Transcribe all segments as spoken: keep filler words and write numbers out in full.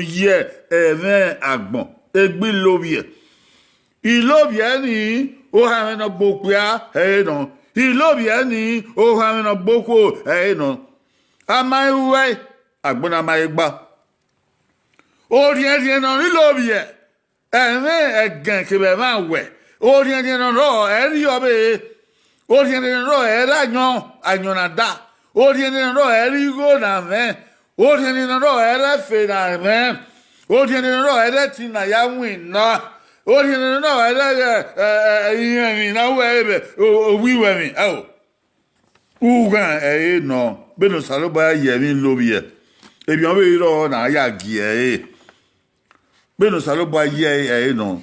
ye ẹmwẹ agbọn, egbe Ilovbiẹ. Ilovbiẹ ni, ohanmwẹ ne ọ gbe okpia ẹre nọ. Ilovbiẹ ni, ohanmwẹ ne ọ gbe okhuo ẹre nọ. A ma he ru ẹe, agbọn na ma he gba. Orhiẹnrhiẹn ne ọ rre Ilovbiẹ, ẹmwẹ ẹgẹn kevbe ẹmwẹ awẹ. Orhiẹnrhiẹn ne ọ rrọọ, ẹ i rri ọvbehe. Orhiẹnrhiẹn ne ọ rrọọ, ẹ i rre ayọn, ayọn na da. Orhiẹnrhiẹn ne ọ rrọọ, ẹ i rre igho na mwẹ. Orhiẹnrhiẹn ne ọ rrọọ, ẹ i rre ẹfe na mwẹ. Orhiẹnrhiẹn ne ọ rrọọ, ẹ i rre ẹtin ne a ya winna. Orhiẹnrhiẹn ne ọ rrọọ, ẹ i rre, ẹ, ẹ, irẹnmwi ne a ru ẹre vbe o, owiwẹmwi. Ẹo. Ughan ẹre nọ, vbene Osanobua ya ye ẹmwẹ Ilovbiẹ, emwi ọvbehe rrọọ na ya gie ẹre. Vbene Osanobua ye ẹre nọ,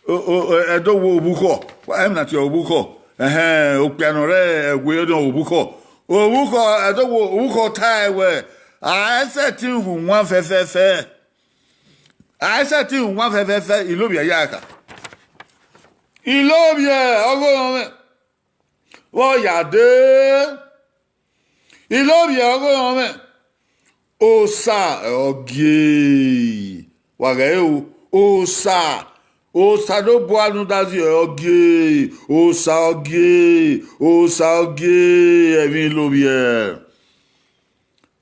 o, o, ẹ do wo ovbukhọ, ẹmwẹ na tie ọre ovbukhọ, ẹhẹn, okpia ne ọ rre ẹwe nọ ovbukhọ, ovbukhọ, ẹ do wo ovbukhọ tae wẹẹ, a i sẹtin hu wan fẹfẹfẹ, a i sẹtin hu wan fẹfẹfẹ, Ilovbiẹ ya kha. Ilovbiẹ ọghe orọnmwẹ, vbe ọ ya dee, Ilovbiẹ ọghe orọnmwẹ, Osa ọ gie, wa ghẹ re o, Osa, Osanobua ne u da zẹ ọ gie, Osa ọ gie, Osa ọ gie, ẹmwẹ Ilovbiẹ.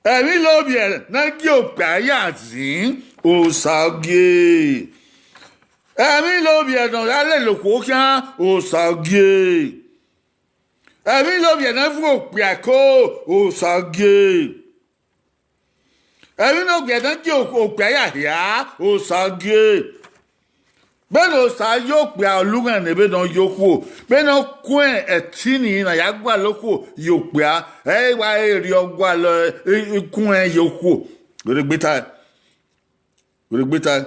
Ẹmwẹ Ilovbiẹ ne a gie okpia ya zin, Osa ọ gie. Ẹmwẹ Ilovbiẹ ne ọ ya lele okhuo khian, Osa ọ gie. Ẹmwẹ Ilovbiẹ ne a vuọn okpia ẹko, Osa ọ gie. Ẹmwẹ Ilovbiẹ ne a gie okpia ya hia, Osa ọ gie. Vbene Osa ye okpia, ọ lughan ne vbene ọ ye okhuo, vbene ọ kuẹn ẹtin ni ne a ya gualọ okhuo ye okpia, ẹ i wa rhie ọ gualọ, ẹ, ẹ, kuẹn ye okhuo. Vbene egbe tae, vbene egbe tae.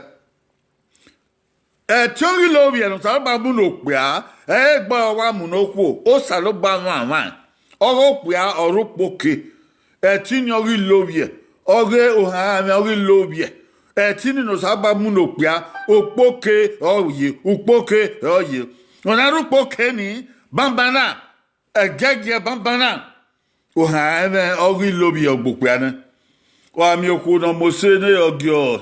Ẹtin ọghe Ilovbiẹ ne Osanobua mu ne okpia, ẹ i gbe ọre ọ wa mu ne okhuo, Osanobua mwamwa, ọghe okpia ọre ukpoke. Ẹtin ni ọghe Ilovbiẹ, ọghe ohanmwẹ ọghe Ilovbiẹ. Ẹtin ni ne Osanobua mu ne okpia, ukpoke ọ ye, ukpoke ọ ye. Ọna rre ukpoke ni, banbanna, ẹgiẹgiẹ banbanna. Ohanmwẹ ọghe Ilovbiẹ ọ gbe okpia nẹ. Wa miẹn okhuo ne ọ mose ne ọ giọ,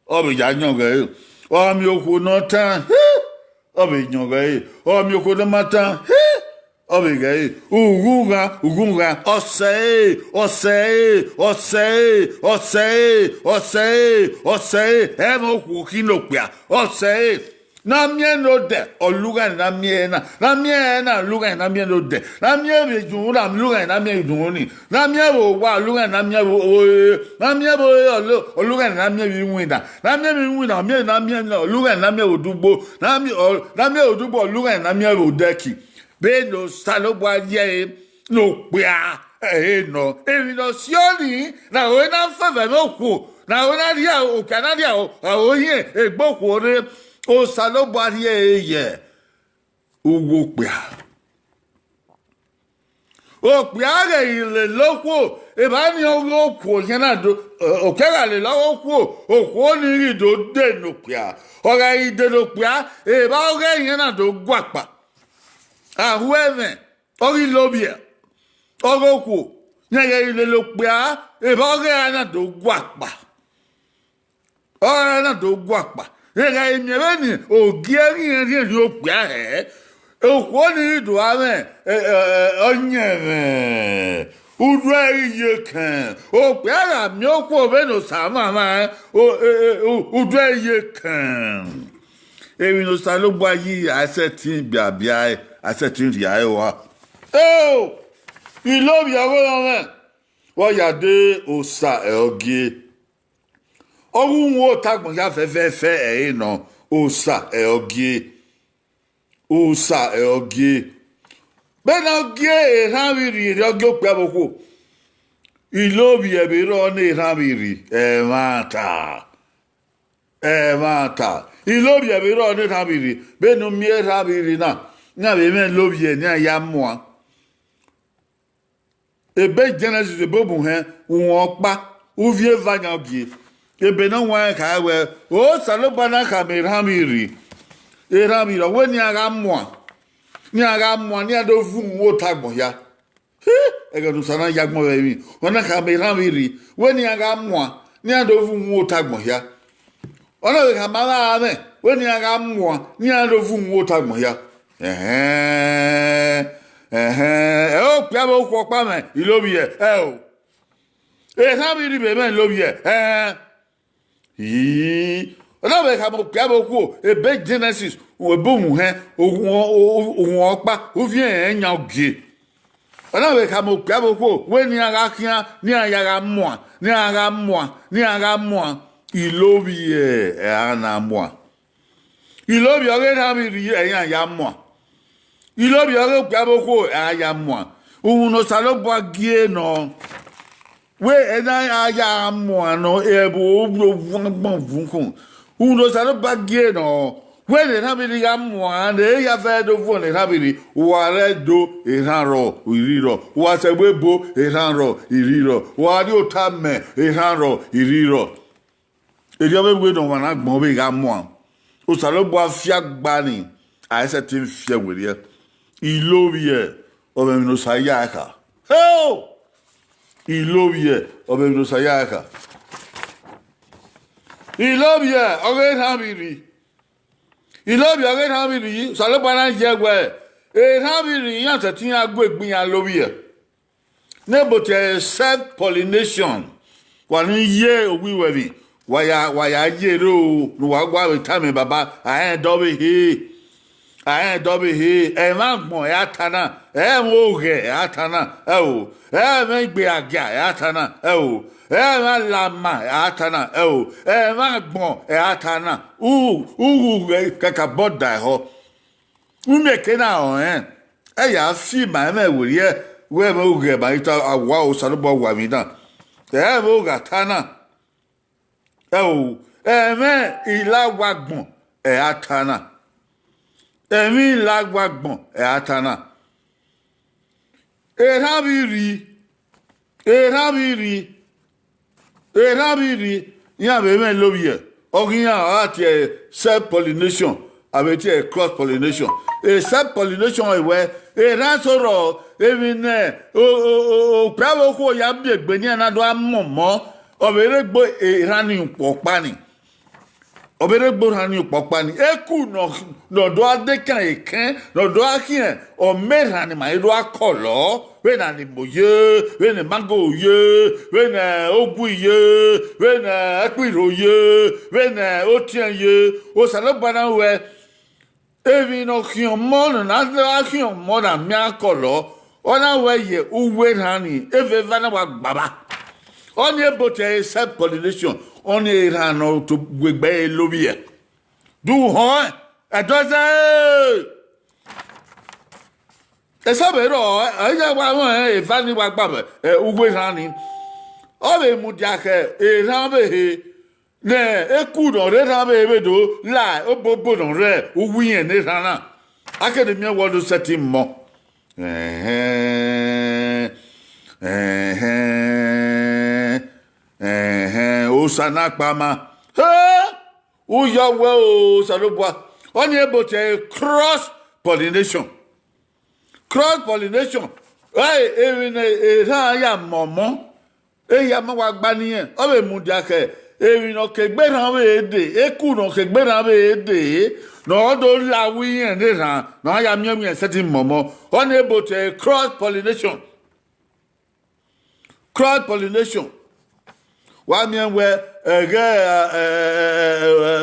ọ vbe ya yọn ghẹ re. Wa miẹn okhuo ne ọ tan, ọ vbe yọn ghẹ re. Wa miẹn okhuo ne ọ ma tan, ọ vbe ghẹ re. Ughughan, ughughan, ọ sẹe, ọ sẹe, ọ sẹe, ọ sẹe, ọ sẹe, ọ sẹe, ẹmwẹ okhuo khin ne okpia, ọ sẹe. Ne a miẹn ne odẹ, ọ lughaẹn ne a miẹn ẹre na. Ne a miẹn ẹre na, ọ lughaẹn ne a miẹn ne odẹ. Ne a miẹn vbe idunmwu na, ọ lughaẹn ne a miẹn vbe idunmwu ni. Ne a miẹn vbe owa, ọ lughaẹn ne a miẹn vbe ore. Ne a miẹn vbe ore, ọ lu-, ọ lughaẹn ne a miẹn vbe iwinna. Ne a miẹn vbe iwinna, ọ miẹn ne a miẹn, ọ lughaẹn ne a miẹn vbe odugbo. Ne a miẹn, ọ, ne a miẹn vbe odugbo, ọ lughaẹn ne a miẹn vbe odẹki. Vbene Osanobua ye ẹre ne okpia ẹre nọ. Emwi ne ọ si ọnii, ne aro na fẹfẹ ne okhuo, ne aro na rhie okpia na rhie aro, aro hiẹn egbe okhuo rre, Osanobua rhie ẹre ye uwu okpia. Okpia ghẹ ghi lele okhuo, evba ni ọghe okhuo khian na do, okpia gha lele ọghe okhuo, okhuo ni ghi do de ne okpia. Ọ gha ghi de ne okpia, evba ọghe iran na do guakpa. Aho ẹmwẹ, ọghe Ilovbiẹ, ọghe okhuo, ne ghẹ ghi lele okpia, evba ọghe iran na do guakpa. Ọghe iran na do guakpa. Rẹn gha miẹn vbene ogie ẹghe irẹn rhiẹnrhiẹn okpia hẹ, okhuo ni ghi do gha mwẹ, ẹ, ẹ, ẹ, ọyẹnmwẹ, udu ẹre ghi ye kẹn. Okpia gha miẹn okhuo vbene Osa mwamwa ẹn, o, e, e, u-, udu ẹre ye kẹn. Emwi ne Osanobua yi, a i sẹtin biabia ẹre, a i sẹtin rhie ẹre rua. Eo, Ilovbiẹ ọghe orọnmwẹ, vbe ọ ya dee, Osa ẹre ọ gie. Ọghe uhunmwu otagbọn hia fẹfẹfẹ ẹre nọ, Osa ẹre ọ gie. Osa ẹre ọ gie. Vbene ọ gie erhan vbe irri, erriọ gie okpia vbe okhuo. Ilovbiẹ vbe rrọọ ne erhan vbe irri, ẹmwata. Ẹmwata. Ilovbiẹ vbe rrọọ ne erhan vbe irri. Vbene u miẹn erhan vbe irri na, iran vbe mwẹ Ilovbiẹ ne iran ya muan. Ebe Genesis ebe obuhẹn, uhunmwu ọkpa, uvie eva yan gie. Ebe ne ọ wanrẹn kha wẹẹ, Osanobua na khama erhan vbe irri. Erhan vbe irri, ọ wẹẹ ne iran gha muan. Ne iran gha muan, ne iran do vu uhunmwu otagbọn hia. Hi, ẹghẹ ne Osa na ya agbọn vbe emwi, ọ na khama erhan vbe irri, wẹẹ ne iran gha muan. ne iran do vu uhunmwu ota agbọn hia. Ọ na vbe khama avbe amwẹ wẹ ne iran gha muan, ne iran do vu uhunmwu ota agbọn hia. Ẹhẹn, ẹhẹn, ẹ okpia vbe okhuo ọkpa mwẹ, Ilovbiẹ, ẹ o. Erhan vbe rri vbe mwẹ, Ilovbiẹ, ẹhẹn. Ii, ọ na vbe khama okpia vbe okhuo, ebe Genesis, ebe uhunmwu hẹn, uhunmwu ọkpa, uvbiẹrẹn yan ogie. Ọ na vbe khama okpia vbe okhuo, wẹ ne iran gha khian, ne iran ya gha muan, ne iran gha muan, ne iran gha muan, Ilovbiẹ, ẹ a na muan. Ilovbiẹ ọghe erhan vbe rri, ẹ iran ya muan. Ilovbiẹ ọghe okpia vbe okhuo, ẹ a ya muan. Uhunmwu ne Osanobua gie nọ. Wẹ ẹ na a ya muan nọ, ẹvbo ovbi agbọn vukhun. Uhunmwu ne Osanobua gie nọ. Wẹ ne erhan vbe rri gha muan, ne e ya fẹ do vuọn ne erhan vbe rri, uwa rre Ẹdo, erhan rrọọ, irhi rrọọ. Uwa sẹ ẹvbo ebo, erhan rrọọ, irhi rrọọ. Uwa rrie Otamẹ, erhan rrọọ, irhi rrọọ. Erriọ vbe wẹ ne ọmwa na agbọn vbe gha muan. Osanobua fiagba ni, a i sẹtin fi ẹre werriẹ. Ilovbiẹ, ọ mwẹ emwi ne Osa ya ẹre kha. Heo! Ilovbiẹ, ọ mwẹ emwi ne Osa ya ẹre kha. Ilovbiẹ ọghe erhan vbe rri. Ilovbiẹ ọghe erhan vbe rri, Osanobua na yẹ wẹ erhan vbe rri iran sẹtin ya gu egbe iran lovbiẹ. Ne ebo tie self pollination, wa ni ye owiwẹ emwi, wa ya wa ya ye ro ne uwa gua vbe tama baba, a rẹn dọ vbe he. A rẹn dọ vbe he, ẹmwẹ agbọn ẹ a ta na, ẹmwẹ oghẹ ẹ a ta na, ẹ o, ẹmwẹ igbeagia ẹ a ta na, ẹ o, ẹmwẹ alama ẹ a ta na, ẹ o, ẹmwẹ agbọn ẹ a ta na, u u kaka bọda ehọ. Umieke na rẹn, ẹ ya fi ima ẹmwẹ werriẹ, wẹ ẹmwẹ oghẹ ma i ta, a wa Osanobua wa emwi na, ẹmwẹ oghẹ a ta na. Ẹ o, ẹmwẹ ilawa agbọn ẹ a ta na. Ẹmwẹ ilawa agbọn ẹ a ta na. Erhan vbe rri, erhan vbe rri, erhan vbe rri, iran vbe mwẹ lovbiẹ, ọ ghi iran a tie self pollination, a vbe tie cross pollination. Self pollination wẹ erhan sorọ emwi ne okpia vbe okhuo ya miẹn egbe ne iran na do a mọmọ, ọ vbe rre egbe erhan ni ukpọ ọkpa ni. Ọ vbe rre egbe erhan ni ukpọ ọkpa ni. Eku ne ọ do a dekan ekẹn, ne ọ do a khian, ọ ma erhan ni ma i do a kọlọ, vbene alimo ye, vbene mango ye, vbene ogui ye, vbene ẹkpirho ye, vbene otiẹn ye, Osanobua na wẹ, emwi ne ọ khian ọmọ ne ọ na gha khian ọmọ na miẹn akọlọ, ọ na wẹ ye uwu erhan ni, eva eva na wa gba vba. Ọnii ebo tie self pollination, ọnii erhan ne ọ to gu egbe ẹre lovbiẹ. Do họn ẹdẹ zẹ. Eso vbe rrọọ, ẹ i ya wa rẹn eva ni wa gba vbe uwu erhan ni. Ọ vbe mudia khẹ erhan vbe he, ne eku ne ọ rre erhan vbe he vbe do la obobo ne ọ rre uwu irẹn ne erhan na. A kene miẹn wẹ ọ do sẹtin mọ. Ẹhẹn, ẹhẹn, ẹhẹn, Osa na kpama. He! U ya wẹ o, Osanobua. Ọnii ebo tie cross pollination. Cross pollination, ẹre emwi ne erhan ya mọmọ, ehia ma wa gba ne irẹn, ọ vbe mudia khẹ emwi ne ọ ke egbe erhan vbe he dee, eku ne ọ ke egbe erhan vbe he dee, ne ọ do la uwu irẹn ne erhan, ne ọ ya miẹn emwi sẹtin mọmọ. Ọnii ebo tie cross pollination. Cross pollination. Wa miẹn wẹ ẹghẹ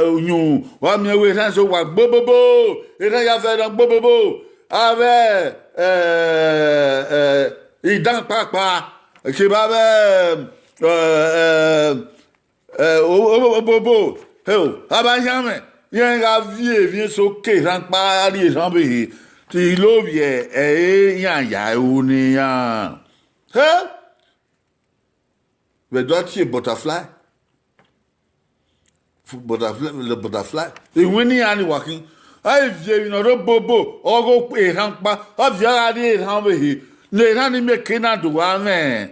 uyunmwu, wa miẹn wẹ erhan eso wa gbobobo, erhan ya fẹ na gbobobo, avbe idan kpakpa, kevbe avbe obobo, avbe ahianmwẹ, iran gha viọ emwi eso ke erhan ọkpa rrie erhan vbe he, te ilovbiẹ ẹre iran ya ru ne iran. He, vbe do a tie butterfly, butterfly, iwinna iran ni wa khin, a i viọ emwi ne ọ rre obobo, ọghe erhan ọkpa, ọ viọ gha rrie erhan vbe he, ne erhan ni mieke na do gha mwẹ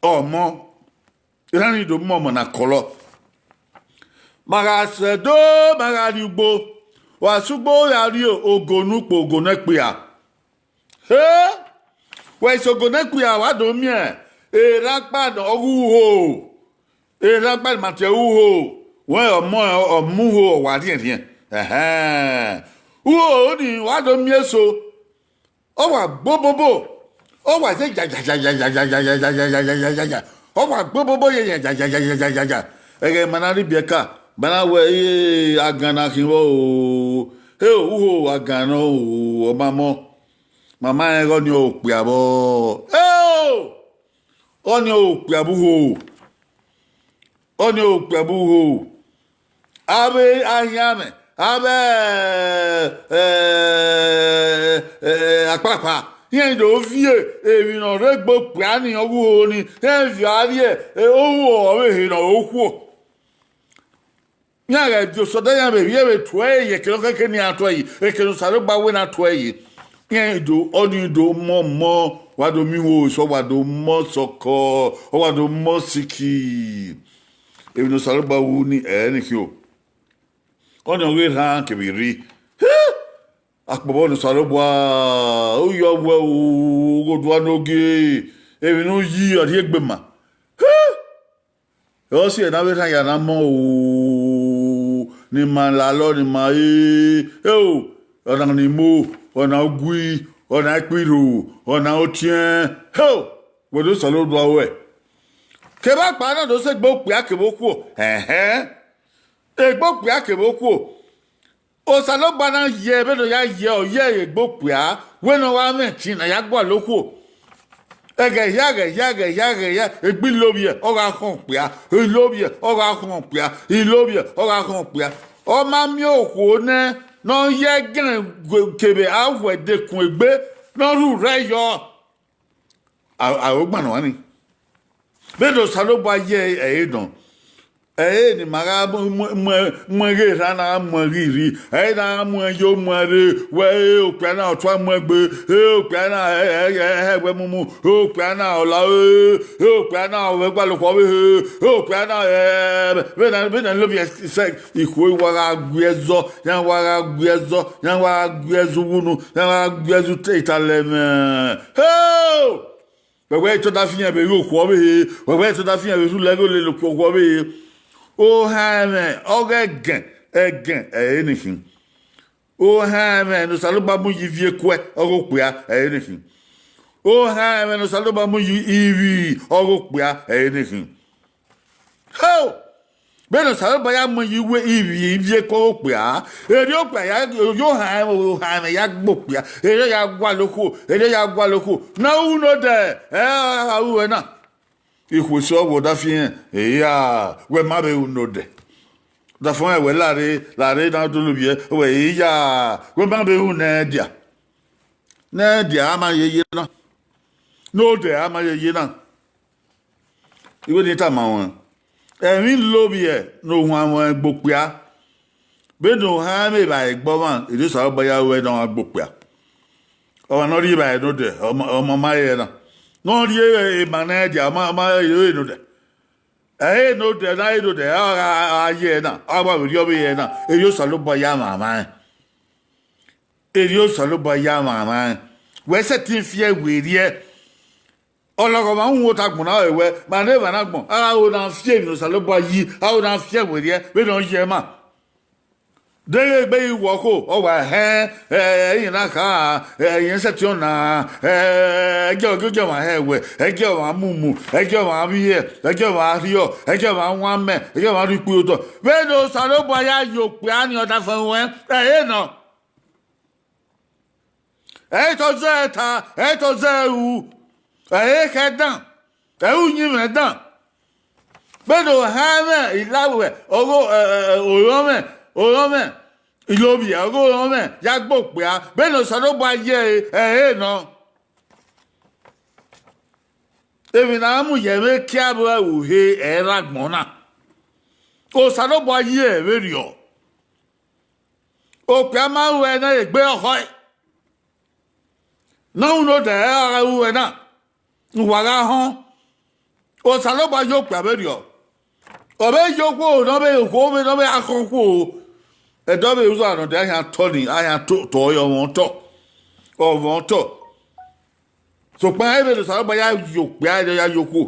ọmọ, erhan ni do mu ọmọ na kọlọ. Ma gha sẹ Ẹdo, ma gha rrie ugbo, wa sẹ ugbo ya rrie ogo ne ukpo, ogo ne ẹkpia. He, wẹ i sẹ ogo ne ẹkpia, wa do miẹn erhan ọkpa ne ọ ghi uho. Erhan gba ma tie uho, wẹ ọmọ, ọmọ uho ọ wa rhiẹnrhiẹn. Ẹhẹn. Uho ni wa do miẹn eso, ọ wa gbe obobo, ọ wa ze ya ya ya ya ya ya ya ya ya ya ya ya ya ya ya, ọ wa gbe obobo ye ya ya ya ya ya ya ya ya ya. Ẹghẹ ma na rhie ibiẹka, ma na wẹ, "Ee, agan na khin vbọ o, e uho agan nọ o, ọ ma mọ, ma ma rẹn ghe ọnii okpia vbọ, e o, ọnii okpia vbe uho." Ọnii okpia vbe uho. Avbe ahianmwẹ, avbe, eh, eh, akpakpa, iran do viọ emwi ne ọ rre egbe okpia ni, ọghe uho ni, iran viọ a rrie, eh, uho ọvbehe ne ọ re okhuo. Iran ghẹ viọ osọdẹ, iran vbe vbiẹ vbe tuẹ ye eke ne ọ khẹke ne iran tuẹ ye, eke ne Osanobua wẹ ne a tuẹ ye. Iran do, ọnii do mọ mọ, wa do miẹn uho eso, wa do mọ sọkọ, ọ wa do mọ siki. Emwi ne Osanobua ru ni, ẹ i re ni khin o. Ọnii ọghe erhan kevbe irri. Akpọvbọ ne Osanobua, u yọ wẹ u ghodua ne ogie, emwi ne u yi ọ rhie egbe ma. Ọ si ẹre ne avbe erhan ya na mọ o, ne ima lalọ, ne ima re, eo, ọna ni imo, ọna ogui, ọna ikpirro, ọna otiẹn, eo, wẹ do Osanobua ruẹ. Kevbe akpa na do sẹ egbe okpia kevbe okhuo, ẹhẹn, egbe okpia kevbe okhuo. Osanobua na ye vbene ọ ya ye, ọ ye egbe okpia, wẹ ne ọ gha mwẹ ẹtin ne a ya gualọ okhuo. Ẹghẹ hia, ẹghẹ hia, ẹghẹ hia, ẹghẹ hia, egbe Ilovbiẹ ọ gha khọn okpia, Ilovbiẹ ọ gha khọn okpia, Ilovbiẹ ọ gha khọn okpia. Ọ ma miẹn okhuo nẹ, ne ọ ye ẹgẹn kevbe ahuẹ dekun egbe, ne ọ rhurhẹ yọ. A, aro gban nọ ni. Vbene Osanobua ye ẹre nọ, ẹre ne ima gha mu, mu, mu, mu ẹghẹ erhan na gha mu ẹghẹ irri, ẹre na gha mu ẹyọ mu ẹre, wẹ, "Ẹ, okpia na ọ tua mu ẹgbe, ẹ, okpia na, ẹ, ẹ, ẹ, ẹ, wẹ mumu, ẹ, okpia na ọ la, ẹ, ẹ, okpia na ọ vbe gualọ okhuo ọvbehe, ẹ, okpia na, ẹ, vbene, vbene Ilovbiẹ sẹ, ikhuo wa gha gu ẹzọ, iran wa gha gu ẹzọ, iran wa gha gu ẹzọ uwunu, iran wa gha gu ẹzọ italẹmwẹ. Heo! Wẹ wẹ i te ọdafian vbe ghe okhuo ọvbehe, wẹ wẹ i te ọdafian vbe rhulẹ ghe olele okhuo ọvbehe. Ohan ẹmwẹ ọghe ẹgẹn, ẹgẹn ẹre ni khin. Ohan ẹmwẹ ne Osanobua mu ye ivie kuẹ ọghe okpia ẹre ni khin. Ohan ẹmwẹ ne Osanobua mu ye ivbi ọghe okpia ẹre ni khin. Heo! Vbene Osanobua ya mu ye iwe ivbi ivie kuẹ ọghe okpia, erriọ okpia ya, erriọ ohan, ohan ẹmwẹ ya gbe okpia, erriọ ya gualọ okhuo, erriọ ya gualọ okhuo. Ne a ru ne odẹ, ẹ, a ru ruẹ na. Ikhuo eso ọ wẹ ọdafian, eya, wẹ ma vbe ru ne odẹ. Ọdafẹn wẹ lare, lare na dolo vbiẹ, wẹ eya, wẹ ma vbe ru ne ẹdia. Ne ẹdia a ma ye ye na. Ne odẹ a ma ye ye na. Iwẹ ne I tama ruẹn, ẹmwẹ Ilovbiẹ ne ohuan mwẹ egbe okpia, vbene ohan ẹmwẹ evbare gbe ọmwa, erriọ Osanobua ya ru ẹre ne ọ gha gbe okpia. Ọmwa ne ọ rhie evbare ne odẹ, ọ ma, ọ ma ma re ẹre na. Ne ọ rhie ema ne ẹdia, ọ ma, ọ ma re ne odẹ. Ẹre ne odẹ na, re ne odẹ, ọ gha, gha ye ẹre na, ọ gha vbe rhie ọvbehe ẹre na, erriọ Osanobua ya mwamwa rẹn. Erriọ Osanobua ya mwamwa rẹn. Wẹ sẹtin fi ẹwe rriẹ. Ọlọghọmwa uhunmwu ota agbọn na rẹn wẹ, ma ne evba na agbọn, a gha ho ne a fi emwi ne Osanobua yi, a ho ne a fi ẹwe rriẹ, vbene ọ ye ma. Deghẹ egbe ghi wọ kho, ọ wa hẹn, ẹ, ẹ, irẹn na kha, ẹ, irẹn sẹtin ọna, ẹ, ẹgiẹ, ẹgiẹ ọmwa hẹ ẹwẹ, ẹgiẹ ọmwa mumu, ẹgiẹ ọmwa vbiẹ, ẹgiẹ ọmwa rhiọ, ẹgiẹ ọmwa wan amẹ, ẹgiẹ ọmwa rhie ikpio otọ. Vbene Osanobua ya ye okpia ni ọdafẹn ruẹn, ẹ i re nọ. Ẹ i to zẹ ẹta, ẹ i to zẹ ẹru, ẹ i khẹ dan, ẹ i ru uyinmwẹ dan. Vbene ohan mwẹ, ilavbuẹ, ọghe, ẹ, ẹ, ẹ, orọnmwẹ, orọnmwẹ, Ilovbiẹ, ọghe orọnmwẹ ya gbe okpia, vbene Osanobua ye ẹre, ẹ i re nọ. Emwi ne a mu ye ẹmwẹ ekiavbe uhe ẹ i rre agbọn na. Osanobua ye ẹre vberriọ. Okpia ma ru ẹre ne egbe ọkhọe. Ne ọ ru ne odẹ, ẹ gha ru ẹre na, uwa gha họn. Osanobua ye okpia vberriọ. Ọ vbe ye okhuo, ne ọ vbe okhuo, vbe ne ọ vbe a khọn okhuo. Ẹdẹ ọ vbe uza nọ dẹ, a yan tọ ni, a yan tọ, tọ ọre, ọ mwẹ otọ. Ọ mwẹ otọ. Sokpan ẹre vbene Osanobua ya ye okpia, ẹdẹ ya ye okhuo.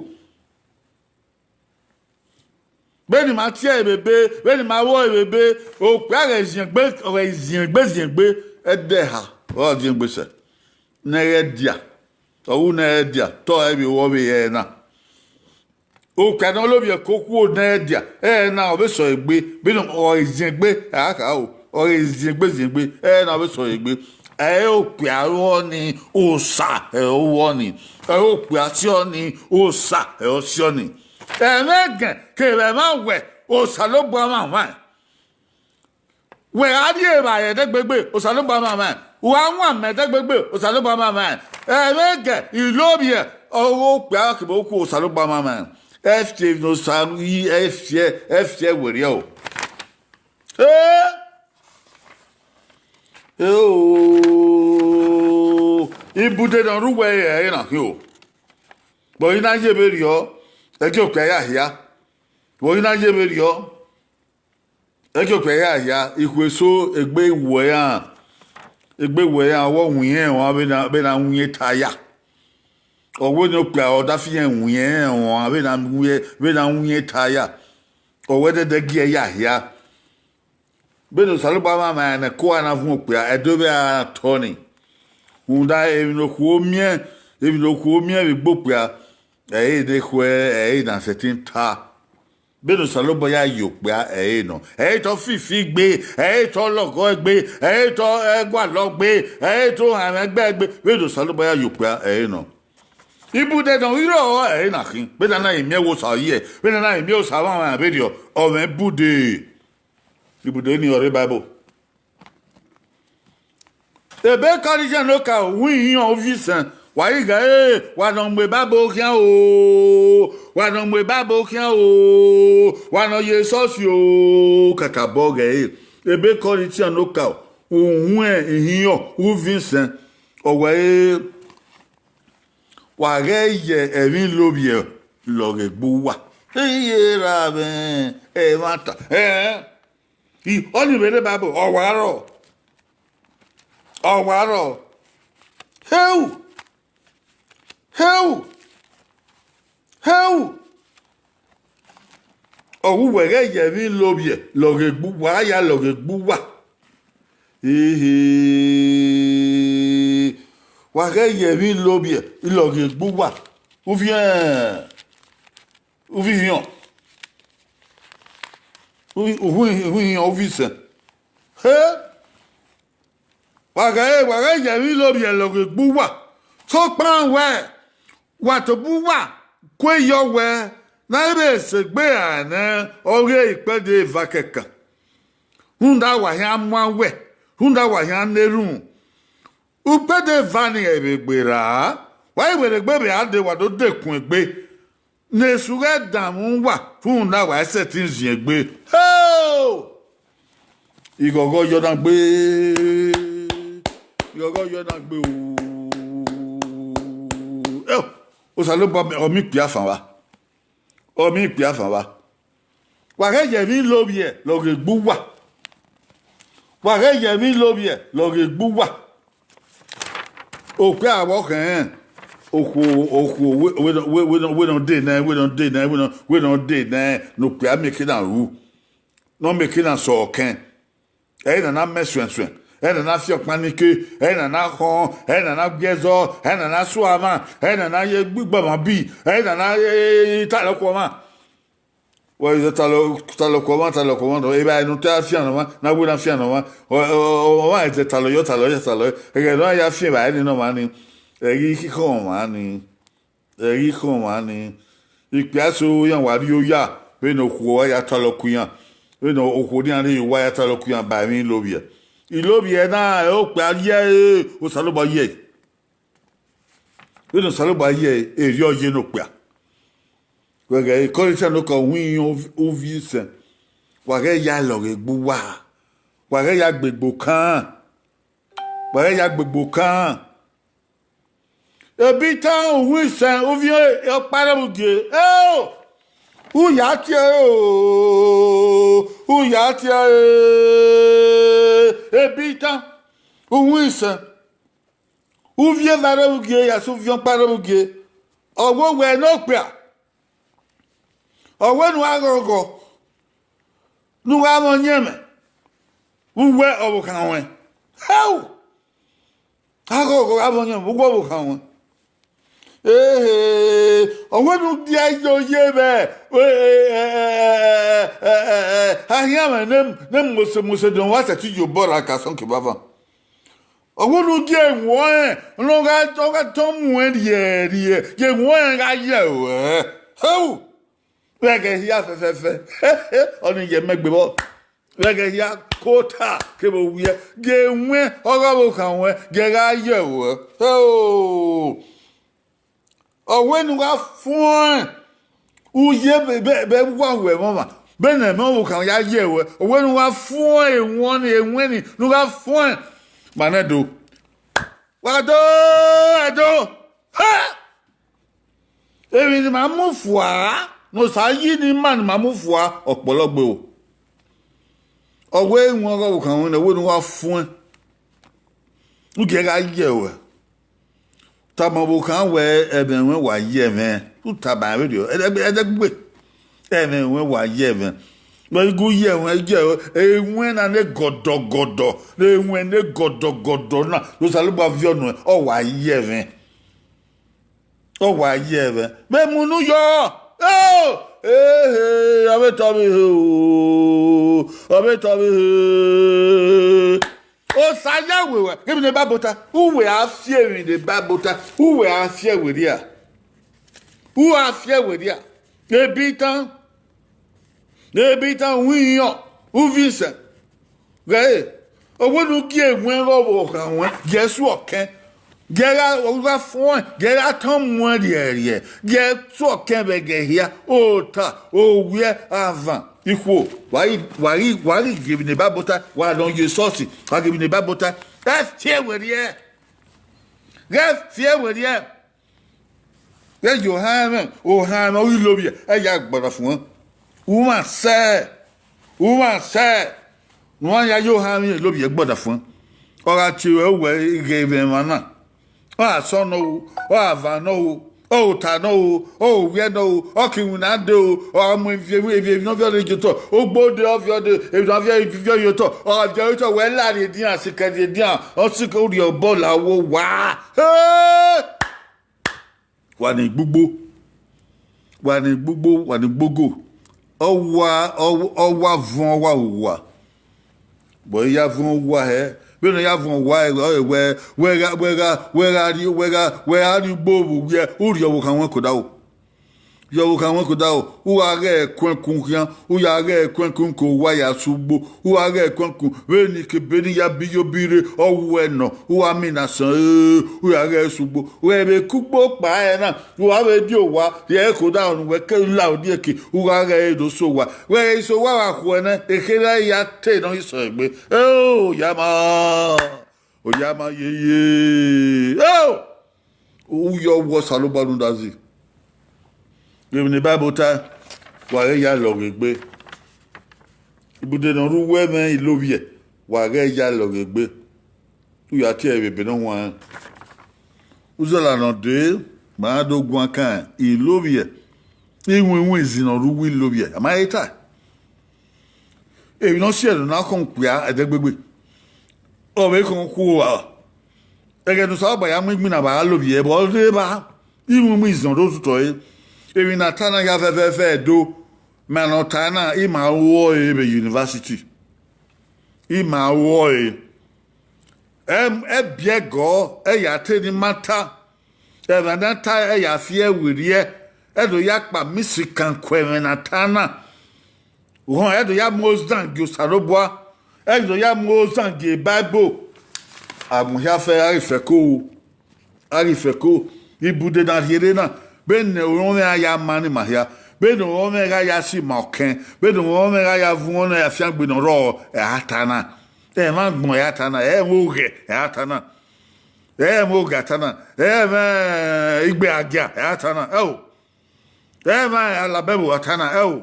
Vbene ima tie ẹre vbe ebe, vbene ima ru ẹre vbe ebe, okpia ghẹ ziengbe, ọ ghẹ ziengbe ziengbe, ẹdẹ eha ọ ziengbe sẹ. Ne ẹ ghẹ dia, ọ ru ne ẹ ghẹ dia, te ọ vbe ru ọvbehe ẹre na. Okpia ne ọ lovbiẹ ke okhuo ne ẹ ghẹ dia, ẹre na ọ vbe sẹ ọre egbe, vbene ọ ghẹ ziengbe, a kha o, ọ ghẹ ziengbe ziengbe, ẹre na ọ vbe sẹ ọre egbe. Ẹ i re okpia ru ọnii, Osa ẹre ọ ru ọnii. Ẹ i re okpia si ọnii, Osa ẹre ọ si ọnii. Ẹmwẹ ẹgẹn kevbe ẹmwẹ awẹ, Osanobua mwamwa ẹn. Wẹ gha rhie evbare ẹdẹgbegbe, Osanobua mwamwa ẹn. Wa wan amẹ ẹdẹgbegbe, Osanobua mwamwa ẹn. Ẹmwẹ ẹgẹn, ilovbiẹ, ọghe okpia kevbe okhuo, Osanobua mwamwa ẹn. Ẹ fiẹ emwi ne Osa yi, ẹ fiẹ, ẹ fiẹ werriẹ o. Ee, ee o, ibude ne ọ rre uwẹ ẹre na khin o. Vbe ọ i na ye vberriọ, ẹgiẹ okpia ya hia. Vbe ọ i na ye vberriọ, ẹgiẹ okpia ya hia, ikhuo eso egbe wẹ iran, egbe wẹ iran, ọ wẹ winna ẹmwẹ vbene a winna eta ya. Ọ wẹ ne okpia ọ da fi iran winna ẹmwẹ vbene a winna, vbene a winna eta ya. Ọ wẹ ẹdẹdẹ gie ya hia. Vbene Osanobua mwamwa ẹn ne ẹko a na vuọn okpia, ẹdẹ vbe a na tọ ni. Rhunmwuda emwi ne okhuo miẹn, emwi ne okhuo miẹn vbe egbe okpia, ẹ i re ne ekhọe, ẹ i re ne a sẹtin ta. Vbene Osanobua ya ye okpia, ẹ i re nọ. Ẹ i re te ọ fifi gbe, ẹ i re te ọ lọghọ gbe, ẹ i re te ọ gualọ gbe, ẹ i re te ohanmwẹ gbe gbe. Vbene Osanobua ya ye okpia, ẹ i re nọ. Ibude ne ọ ghi rrọọ, ẹ i re na khin. Vbene a na miẹn wẹ Osa ọ ye, vbene a na miẹn Osa mwamwa vberriọ, ọ mwẹ ibude. Ibude ni ọre Baibol. Ebe Kọrinthian ne okaro, uhunmwu ihiọn, uvbi isẹn, wa ghi ghe ẹre, wa nọ mu Baibol khian o, wa nọ mu Baibol khian o, wa nọ ye esọsi o, kakabọ ghe ẹre. Ebe Kọrinthian ne okaro, uhunmwu ihiọn, uvbi isẹn, ọ wẹ ẹre, wa ghẹ ye ẹmwẹ ilovbiẹ lọghe egbe uwa. Iye ra mwẹ ẹmwata. Ẹn, ọnii vbe rre Baibol, ọ wa rrọọ. Ọ wa rrọọ. Heu! Heu! Heu! Ọ wu wẹ ghẹ ye ẹmwẹ ilovbiẹ lọghe egbe uwa, ya lọghe egbe uwa. Ehe, wa ghẹ ye ẹmwẹ ilovbiẹ lọghe egbe uwa. Uvbi, uvbi ihiọn, uvbi, uhunmwu ihiọn, uvbi isẹn. He, wa ghẹ, wa ghẹ ye ẹmwẹ ilovbiẹ lọghe egbe uwa, sokpan wẹ wa tobọ uwa kue yọ wẹ ne a i vbe sẹ egbe ra nẹ, ọghe ikpẹdẹ eva kẹkan. Rhunmwuda wa khian muan wẹ, rhunmwuda wa khian na erhunmwu. Ukpẹdẹ eva ni ẹ vbe gberra, wa i werriegbe vbe a dee, wa do dekun egbe, ne Esu ghẹ danmwẹ uwa, rhunmwuda wa i sẹtin ziengbe. Heo! Ighọghọ yọ na gbe, ighọghọ yọ na gbe o. Eo, Osanobua, ọ miẹn ikpia fan vba, ọ miẹn ikpia fan vba. Wa ghẹ ye ẹmwẹ ilovbiẹ lọghe egbe uwa. Wa ghẹ ye ẹmwẹ ilovbiẹ lọghe egbe uwa. Okpia vbe ọ khẹn, okhuo, okhuo, wẹ, wẹ, wẹ, wẹ, wẹ ne ọ dee nẹ, wẹ ne ọ dee nẹ, wẹ ne ọ, wẹ ne ọ dee nẹ, ne okpia mieke na ru, ne ọ mieke na sẹ ọkẹn. Ẹre na na mẹ suẹnsuẹn, ẹre na na fi ọkpan ni ke, ẹre na na khọn, ẹre na na gbe ẹzọ, ẹre na na sua mwa, ẹre na na ye gbe ọmwa bi, ẹre na na, eh, talọ ku ọmwa. Wa i zẹ talọ, talọ ku ọmwa, talọ ku ọmwa, evbare ne u te a fian ne ọmwa, ne a wẹ ne a fian ne ọmwa, ọ, ọ, ọ, ọmwa ẹzẹ talọ yọ, talọ yọ, talọ yọ. Ẹghẹ ne ọ ya fian evbare ni ne ọmwa ni, ẹ ghi khọn ọmwa ni, ẹ ghi khọn ọmwa ni. Ikpia eso iran wa rrie oya, vbene okhuo wa ya talọ ku iran, vbene okhuo ne iran rhie ye owa ya talọ ku iran ba emwi ilovbiẹ. Ilovbiẹ na, ẹ okpia ye ẹre, Osanobua ye ẹre. Vbene Osanobua ye ẹre, erriọ ye ne okpia. Wẹ ghẹ Kọrinthian ne okaro, uhunmwu ihiọn, uvbi isẹn, wa ghẹ ya lọghe egbe uwa, wa ghẹ ya gbe egbe okan, wa ghẹ ya gbe egbe okan. Ebe itan, uhunmwu isẹn, uvbi ọkpa rre vbe ugie, eo, u ya tie ẹre o, u ya tie ẹre, ebe itan, uhunmwu isẹn, uvbi eva rre vbe ugie, ya sẹ uvbi ọkpa rre vbe ugie, ọ wẹ owẹ ne okpia. Ọ wẹ ne u gha ghọghọ, Ne u gha mwẹ ọyẹnmwẹ vbe uwu ọvbokhan ruẹn. Hau! Aghọghọ gha vbe ọyẹnmwẹ vbe uwu ọvbokhan ruẹn. Ehe, ọ wẹ ne u dia ye oye vbe ahianmwẹ ne, ne Mose, Mose ne ọ wa sẹtin ye obọ ra ka sọn ke vava. Ọ wẹ ne u gie ewọnrẹn ne ọ gha, ọ gha tọn muẹn rhiẹrhiẹ, gie ewọnrẹn gha ye ruẹ. Hau! Vbe ẹghẹ hia fẹfẹfẹ, ọnii ye mẹ egbe vbọ. Vbe ẹghẹ hia, kota kevbe owiẹ, gie ewẹn ọghe ọvbokhan ruẹn, gie gha ye ruẹ. Hoo! Ọ wẹ ne u gha fuẹn uye vbe, vbe, vbe uwu aho ẹmwẹ ọmwa, vbene ẹmwẹ ọvbokhan ya ye ruẹ, ọ wẹ ne u gha fuẹn ewẹn ni, ewẹn ni, ne u gha fuẹn. Ma nẹ do. Wa do, ẹdo. Ha! Emwi ne ima mu fua, ne Osa yi ne ima ne ima mu fua, ọ kpọlọ gbe o. Ọ wẹ ewẹn ọghe ọvbokhan ruẹn, ọ wẹ ne u gha fuẹn, u gie gha ye ruẹ. Tama ọvbokhan wẹ, ẹmwẹ ruẹn wa ye ẹmwẹ, u tama ẹn vberriọ, ẹdẹgbe, ẹdẹgbe, ẹmwẹ ruẹn wa ye ẹmwẹ. Wẹ i gu ye ẹmwẹ, ye ewẹn na ne gọdọgọdọ, ewẹn ne gọdọgọdọ na, Osanobua viọ nuẹn, ọ wa ye ẹmwẹ. Ọ wa ye ẹmwẹ. Vbe mu unu yọ, ehe, ọ vbe tọ vbe he o, ọ vbe tọ vbe he. Osa ya wẹ ruẹ, ghe emwi ne Baibol ta, uwẹ a fi emwi ne Baibol ta, uwẹ a fi ẹre werriẹ, u a fi ẹre werriẹ, ebitan, ebitan, u iran, u Vincent, ghẹ re, ọ wẹ ne u gie ewẹn ọghe ọvbokhan ruẹn, gie suọ kẹn, gie gha, ọ gha fuẹn, gie gha tọn muẹn rhiẹrhiẹ, gie suọ kẹn vbe ẹghẹ hia, ota, owiẹ, avan, ikhuo, wa ghi, wa ghi, wa ghi gie emwi ne Baibol ta, wa nọ ye esọsi, wa gie emwi ne Baibol ta, ghẹ fi ẹre werriẹ, ghẹ fi ẹre werriẹ. Ghẹ ye ohan ẹmwẹ, ohan ẹmwẹ ọghe ilovbiẹ, ẹ ya gbọdọ fuẹn. U mwa sẹ, u mwa sẹ, ne uwa ya ye ohan ẹmwẹ ilovbiẹ gbọdọ fuẹn. Ọ gha tie ruẹ uwẹ ghe vbe emwa na. Ọ gha sọ nọ o, ọ gha va nọ o, ọ gha ota nọ o, ọ gha owiẹ nọ o, ọ ke iwinna dee o, ọ gha mu eviẹn, eviẹn ne ọ viọ dee ye otọ, ogbode ọ viọ dee, emwi ne ọ viọ, viọ ye otọ, ọ gha viọ ye otọ, wẹ la rhie edian, sikẹ rhie edian, ọ sikẹ u rhie obọ la wo wa. Hey! Wa ni gbugbo, wa ni gbugbo, wa ni gbogo. Ọ wa, ọ, ọ wa vuọn, ọ wa ru uwa. But I ya vuọn uwa hẹ, vbene ọ ya vuọn uwa hẹ, ọ re wẹ, wẹ gha, wẹ gha, wẹ gha rrie, wẹ gha, wẹ gha rrie ugbo vbe uwiẹ, u rhie ọvbokhan ruẹn ke odaro. Rhie ọvbokhan ruẹn ke odaro, u gha ghẹ ẹkuẹnkun khian, u ya ghẹ ẹkuẹnkun ke owa ya sẹ ugbo, u gha ghẹ ẹkuẹnkun, vbene ikebe ne I ya bi ye obi rre, ọ wuẹ nọ, u gha mina sẹ, u ya ghẹ sẹ ugbo. Wẹ vbe ke ugbo kpa ẹre na, u gha vbe die owa, rhie ẹre ke odaro ne uwẹ ke la odieke, u gha ghẹ ẹre do sẹ owa. Wẹ ghe sẹ owa gha khuẹ nẹ, ekherha I ya te ne ọ ghi sẹ egbe. Eo, oya ma, oya ma yeye. Eo! U yọ wẹ Osanobua rhunmwuda zẹ. Emwi ne Baibol ta, wa ghẹ ya lọghe egbe. Ibude ne ọ rre uwu ẹmwẹ ilovbiẹ, wa ghẹ ya lọghe egbe. U ya tie ẹre vbe ebe ne ọ huanrẹn. Uzọla ne ọ dee, ma na do guan kan ilovbiẹ, iwinwin izin ne ọ rre uwu ilovbiẹ, a ma he ta. Emwi ne ọ si ẹre na khọn okpia ẹdẹgbegbe, ọ vbe khọn okhuo ua. Ẹghẹ ne Osanobua ya mu igbinna vbe a lovbiẹ, vbe ọ rre evba, iwinwin izin ọ do tutọ ẹre. Emwi ne a ta na ya fẹfẹfẹ do, ma ne ọ ta na, ima ru ọre vbe university. Ima ru ọre. Ẹm, ẹbiẹgọ, ẹ ya te ne ima ta. Ẹmwẹ ne a ta, ẹ ya fi ẹre werriẹ, ẹ do ya kpa misikan ku ẹmwẹ ne a ta na. Họn, ẹ do ya mu ozan gie Osanobua, ẹ do ya mu ozan gie Baibol. Agbọn hia fẹ, a ghi fẹko o, a ghi fẹko. Ibude ne a rhie rre na, vbene orọnmwẹ gha ya ma ne ima hia, vbene orọnmwẹ gha ya si ima ọkẹn, vbene orọnmwẹ gha ya vuọn ne a fiangbe ne ọ rrọọ, ẹ a ta na. Ẹmwẹ agbọn ẹ a ta na, ẹmwẹ oghẹ ẹ a ta na, ẹmwẹ oghẹ a ta na, ẹmwẹ igbe agia ẹ a ta na, ẹo. Ẹmwẹ alabẹvbo a ta na, ẹo.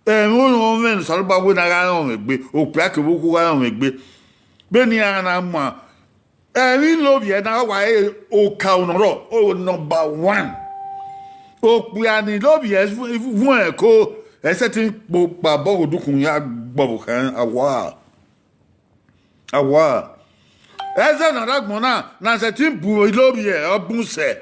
Ẹmwẹ orọnmwẹ ne Osanobua wẹ ne a gha rọnmwẹ egbe, okpia kevbe okhuo gha rọnmwẹ egbe. Vbene iran na ma, ẹmwẹ ilovbiẹ na wa re okaro ne ọ rrọọ, o number one. Okpia ne ilovbiẹ vuọn ẹko, ẹ sẹtin kpokpa bọ ghe odukhunmwu ya gbọvbokhan, awa. Awa. Ẹzọ na rre agbọn na, na sẹtin bu Ilovbiẹ, ọ bun sẹ.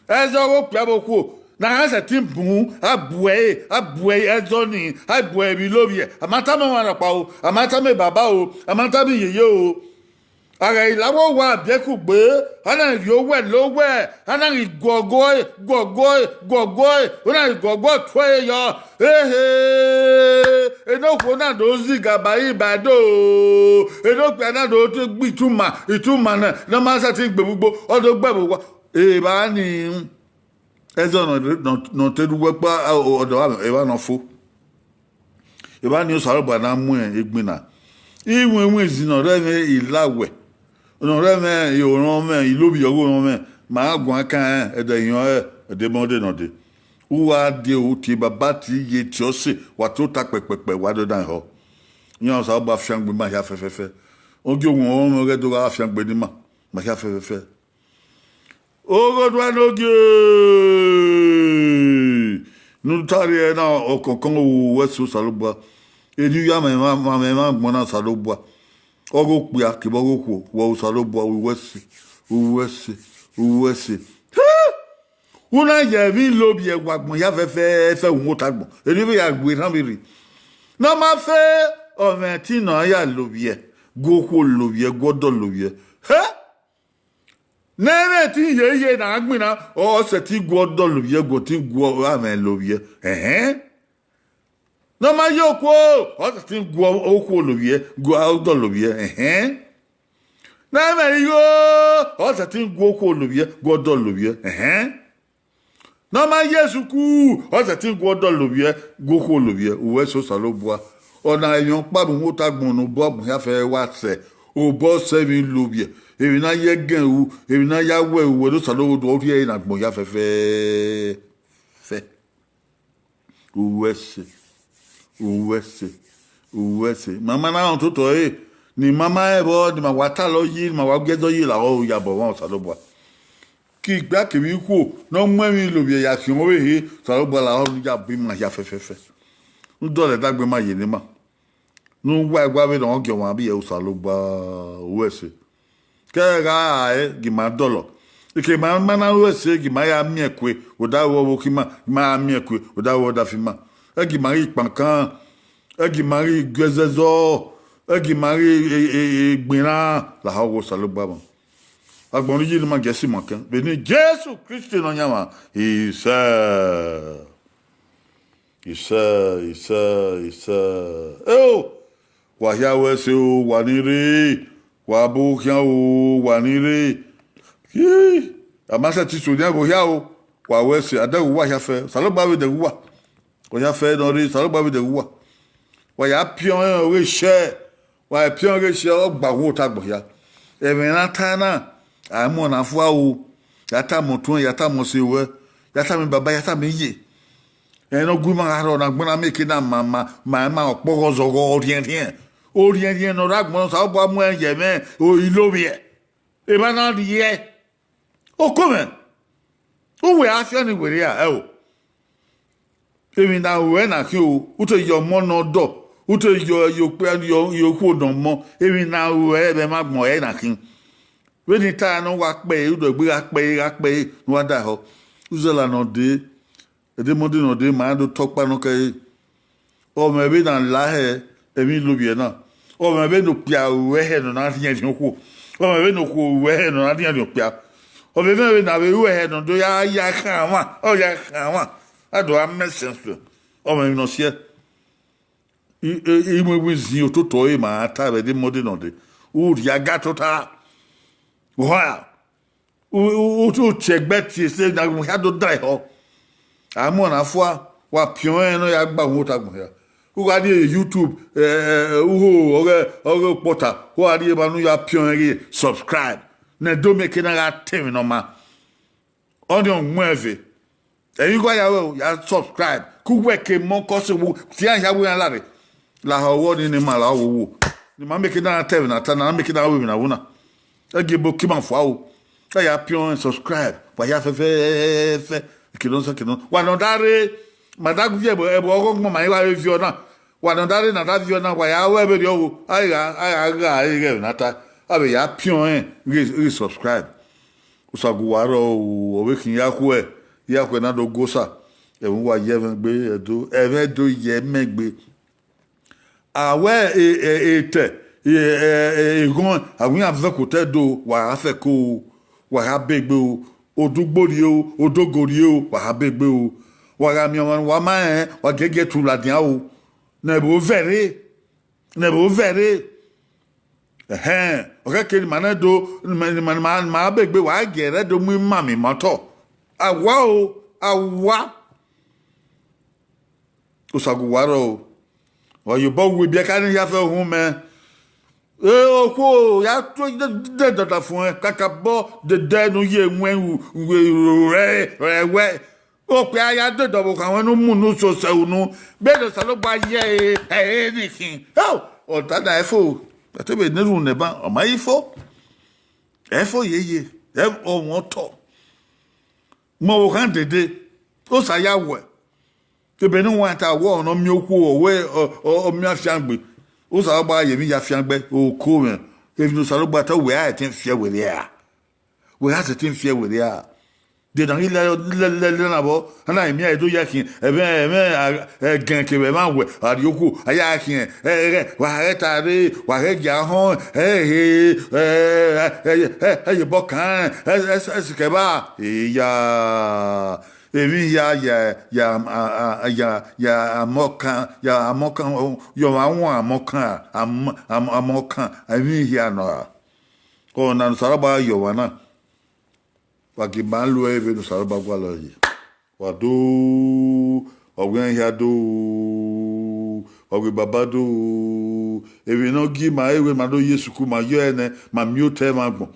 Ẹzọ ọghe okpia vbe okhuo, na gha sẹtin bun, a bu ẹre, a bu ẹre ẹzọ nii, a bu ẹre vbe Ilovbiẹ. A ma tama emwa rhọkpa o, a ma tama baba o, a ma tama iyeye o. A ghẹ i la vbe owa biẹ kugbe, a na rhie owẹ la owẹ, a na ghi guọguọ ẹre, guọguọ ẹre, guọguọ ẹre, u na ghi guọguọ tuẹ ẹre yọ. Ehe, enokhuo na do zigaba iba do, enokpia na do gbe ituma, ituma na, ne ọ ma sẹtin gbe vbe ugbo, ọ do gbe vbe owa. Evba ni, ẹzọ ne ọ te rre uwu ẹkpa, ọdọ evba ne ọ fo. Evba ni Osanobua na mu egbinna. Iwinwin ezi ne ọ rre ẹmwẹ ilawẹ, ne ọ rre ẹmwẹ orọnmwẹ, Ilovbiẹ ọghe orọnmwẹ, ma gha guan kan rẹn, ẹdẹ ihiọn ẹre, ẹdẹ Monday ne ọ dee. U wa die, u tie baba, tie iye, tie ọse, wa tota kpẹkpẹkpẹ, wa do dan ehọ. Iran Osanobua fiangbe ima hia fẹfẹfẹ. Ogie owan ọmọ ghẹ do gha fiangbe ne ima, ima hia fẹfẹfẹ. Oghodua ne ogie ne u ta rrie ẹre na, ọkọnkọn, u ru ẹse Osanobua. Erriọ u ya mwẹ emwa, mwẹ emwa agbọn na Osanobua. Ọghe okpia kevbe ọghe okhuo, wẹ Osanobua, u ru ẹse, u ru ẹse, u ru ẹse. U na ye emwi Ilovbiẹ gu agbọn hia fẹfẹfẹ, u mu ota agbọn. Erriọ vbe ya gu erhan vberri. Ne ọ ma fe, ọ mwẹ ẹtin ne ọ ya Ilovbiẹ, gu okhuo Ilovbiẹ, gu ọdọ Ilovbiẹ. Hẹ! Ne ẹmwẹ ẹtin ye ye ne a gbinna, ọ sẹtin gu ọdọ Ilovbiẹ, gu ọtin gu amwẹ Ilovbiẹ. Ẹhẹn. Ne ọ ma ye okuo, ọ sẹtin gu okhuo Ilovbiẹ, gu ọdọ Ilovbiẹ. Ẹhẹn. Ne ẹmwẹ igho, ọ sẹtin gu okhuo Ilovbiẹ, gu ọdọ Ilovbiẹ. Ẹhẹn. Ne ọ ma ye esuku, ọ sẹtin gu ọdọ Ilovbiẹ, gu okhuo Ilovbiẹ. U ru ẹse Osanobua. Ọ na emwi ọkpa ne u mu ota agbọn ne obọ agbọn hia fẹfẹ wa sẹ, obọ sẹ emwi Ilovbiẹ, emwi ne a ya ẹgẹn ru, emwi ne a ya wẹ ru, wẹ ne Osanobua do rhie ẹre ne agbọn hia fẹfẹfẹ. U ru ẹse, u ru ẹse, u ru ẹse. Ma ma na rẹn ototọ ẹre, ne ima ma rẹn vbọ, ne ima wa talọ yi, ne ima wa gie ẹzọ yi lahọ ru ya bọ ọmwa Osanobua. Ke igba kevbe ikhuo ne ọ mu ẹmwẹ Ilovbiẹ ya khian ọvbehe, Osanobua lahọ ne u ya bu ima hia fẹfẹfẹ. Ne u dọlọ ẹdẹ agbọn ima ye ne ima. Ne u wa ẹguae vbene ọ gie ọmwa vbiẹ Osanobua, u ru ẹse. Ke ẹ gha rae, gie ima dọlọ. Eke ima ma na ru ẹse, gie ima ya miẹn kue vbe odaro ọvbokhan ima, ima ya miẹn kue vbe odaro ọdafẹn ima. Ẹ gie ima ghi kpankan, ẹ gie ima ghi gu ẹzẹzọ, ẹ gie ima ghi gbinna lahọ ọghe Osanobua mwa. Agbọn ne I yi ne ima gie ẹse ima kẹn vbene Jesu Kristi Nọyaẹnmwa. Isẹ. Isẹ, isẹ, isẹ. Eo, wa hia ru ẹse o, wa ni rre, wa bu khian o, wa ni rre. A ma sẹtin so nian vbe ohia o, wa ru ẹse, a dẹghe uwa hia fẹ, Osanobua vbe dẹghe uwa. Ohia fẹ ne ọ rre, Osanobua vbe dẹghe uwa. Wa ya piọn ọghe shẹ, wa piọn ọghe shẹ, ọ gba uwa ota agbọn hia. Ẹmwẹ ne a ta na, a mu ọna fua o, ya tama otuẹn, ya tama ọse ruẹ, ya tama baba, ya tama iye. Ẹn, ne ọ gu ima gha rrọọ ne agbọn na mieke na ma, ma, ma, ma ọkpọghọ zọghọ orhiẹnrhiẹn. Orhiẹnrhiẹn ne ọ rre agbọn, Osanobua mu ẹn ye ẹmwẹ Ilovbiẹ. Emwa na rhie. Oko mwẹ, uwẹ a fian ni werriẹ ra? Ẹo, emwi ne a ruẹ na khin o, u te ye ọmọ ne ọdọ, u te ye okpia, ye okhuo ne ọmọ, emwi ne a ruẹ vbe ẹmwẹ agbọn ẹre na khin. Vbene I ta ne ọ wa kpẹre, u do egbe gha kpẹre, gha kpẹre, ne u wa da ehọ. Uzọla ne ọ dee, edemọdẹ ne ọ dee, ma do tọ ọkpa nọ kẹre. Ọ mwẹ vbene a la hẹ emwi Ilovbiẹ na, ọ mwẹ vbene okpia ruẹ hẹ ne ọ na rhiẹnrhiẹn okhuo, ọ mwẹ vbene okhuo ruẹ hẹ ne ọ na rhiẹnrhiẹn okpia, ọ mwẹ vbene a vbe ru ẹhẹ ne ọ do ya ya khan mwa, ọ ya khan mwa, a do gha mẹ sẹnse, ọ mwẹ emwi ne ọ siẹ. Iwinwin zin ototọ ẹre ma ra ta vbe edemọdẹ ne ọ dee, u rhie aga tota, u ha. U tie ẹgbẹ tie ẹse ne agbọn hia do da ehọ. A mu ọna fua, wa piọn ẹnrẹn ne ọ ya gba uhunmwu ota agbọn hia. U gha rrie YouTube, uho ọghe ọghe okpọta, u gha rrie emwa ne u ya piọn ẹnrẹn ghi subscribe, ne do mieke na gha ta emwi ne ọ ma. Ọnii ọ muẹn ve. Ẹre I gha ya ruẹ o, ya subscribe, ke uwẹ ke mọ kọ sẹ vbe tie iran hia vbe iran lare. Lahọ ọghe ọnii ne ima lahọ vbe owo, ne ima mieke na ta ẹmwẹ ne a ta na, a mieke na ru emwi ne a ru na. Ẹ gie ebo ke ima fua o. Ẹ ya piọn subscribe, wa hia fẹfẹfẹ. Eke nọ sẹ eke nọ, wa nọ da rre, ma da gu ẹbọ ọghe ọgbọn ma i wa vbe viọ na. Wa ne ọ da rre ne a da viọ na, wa ya ru ẹvbo erriọ o, a ghi gha, a gha gha ẹre ighẹ ẹmwẹ ne a ta, a vbe ya piọn rẹn ghe, ghe subscribe. Osagu wa rrọọ o, ọ vbe khin ya khuẹ, ya khuẹ na do gu Osa, ẹmwẹ uwa ye ẹmwẹ gbe, ẹdo, ẹmwẹ do ye ẹmwẹ gbe. A wẹ e, e, etẹ, e, e, e, eghọn, a wẹ iran vẹ ẹko otọ Ẹdo, wa gha fẹ ẹko o, wa gha ba egbe o, odugbo rrie o, odogo rrie o, wa gha ba egbe o. Wa gha miẹn ọmwa ne uwa ma rẹn, wa giẹgiẹ tu ladian o, ne ẹvbo vẹ rre, ne ẹvbo vẹ rre. Ẹhẹn, ọ khẹke ne ima na do, ne ima, ne ima, ne ima, ne ima ba egbe, wa gie ẹre do mu ima miẹn ima otọ. A wa o, a wa. Osagu wa rrọọ o. Wa ye obọ wu ebiẹka ne hia fẹ uhunmwu mẹ. E, okhuo ya tu de dọdafun ẹn, kakabọ dede ne u ye ẹwẹn ru, ru, ru, rẹ, rẹ wẹ. Okpia ya dede ọvbokhan ruẹ ne u mu ne u sosẹ unu, vbene Osanobua ye ẹre, ẹre ni khin. Ọ ta na ẹ fo, a te vbe ne erhunmwu nẹ ban, ọ ma i fo. Ẹ fo yeye, ẹ, ọ wọn otọ. Mu ọvbokhan dede, Osa ya wẹ. Ebe ne uwa ta wẹ ọ ne ọ miẹn okhuo, ọ wẹ ọ, ọ, ọ miẹn afiangbe. Osanobua ye emwi ya fiangbe, oko mwẹ. Emwi ne Osanobua ta, wẹ a sẹtin fiẹ werriẹ a. Wẹ a sẹtin fiẹ werriẹ a. De na ghi lẹ, lẹ, lẹ, lẹ na vbọ, a na miẹn ẹre do ya khin, ẹmwẹ, ẹmwẹ, a, ẹgẹn kevbe ẹmwẹ awẹ, a rrie okhuo, a ya khian, ẹ, ẹ, wa ghẹ ta rre, wa ghẹ gia họn, ẹ, ẹ, ẹ, ẹ, ẹ, ẹ, ẹ, ye obọ kan, ẹ, ẹ, ẹ, sikẹ vba, eya. Emwi hia ya, ya, a, a, ya, ya amọkan, ya amọkan, ọ, yọ mwa wọn amọkan, amọ-, amọ-, amọkan, emwi hia nọ ra. Ọna ne Osanobua yọ mwa na. Wa gie ima lu ẹre vbene Osanobua gualọ yi. Wa do, wa wẹ iran hia do, wa wẹ baba do. Emwi ne ọ gie ima, ẹre ma do ye sukuu, ma yọ ẹre nẹ, ma miẹn otọ ẹmwẹ agbọn.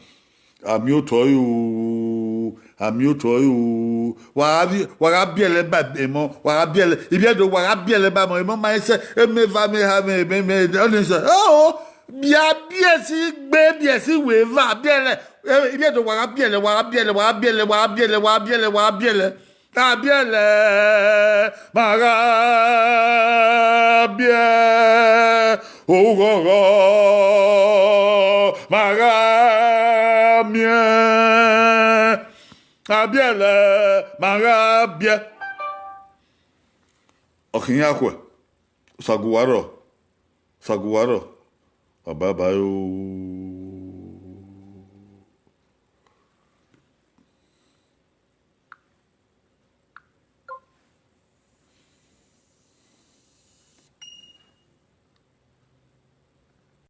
A miẹn otọ ẹre o, a miẹn otọ ẹre o. Wa gha bi-, wa gha biẹlẹ ba emọ, wa gha biẹlẹ, ibiẹdo wa gha biẹlẹ ba emọ, emọ ma i sẹ, emeva, emeha, eme, eme, eme, ọnii sẹ, o, bia biẹ si gbe, biẹ si wẹ eva, biẹlẹ, ibiẹdo wa gha biẹlẹ, wa gha biẹlẹ, wa gha biẹlẹ, wa gha biẹlẹ, wa gha biẹlẹ, wa gha biẹlẹ. A biẹlẹ, ma gha biẹ, oghọghọ, ma gha miẹn. A biẹlẹ, ma gha biẹ. Ọ khin ya khuẹ, Osagu wa rrọọ, Osagu wa rrọọ, bye bye o.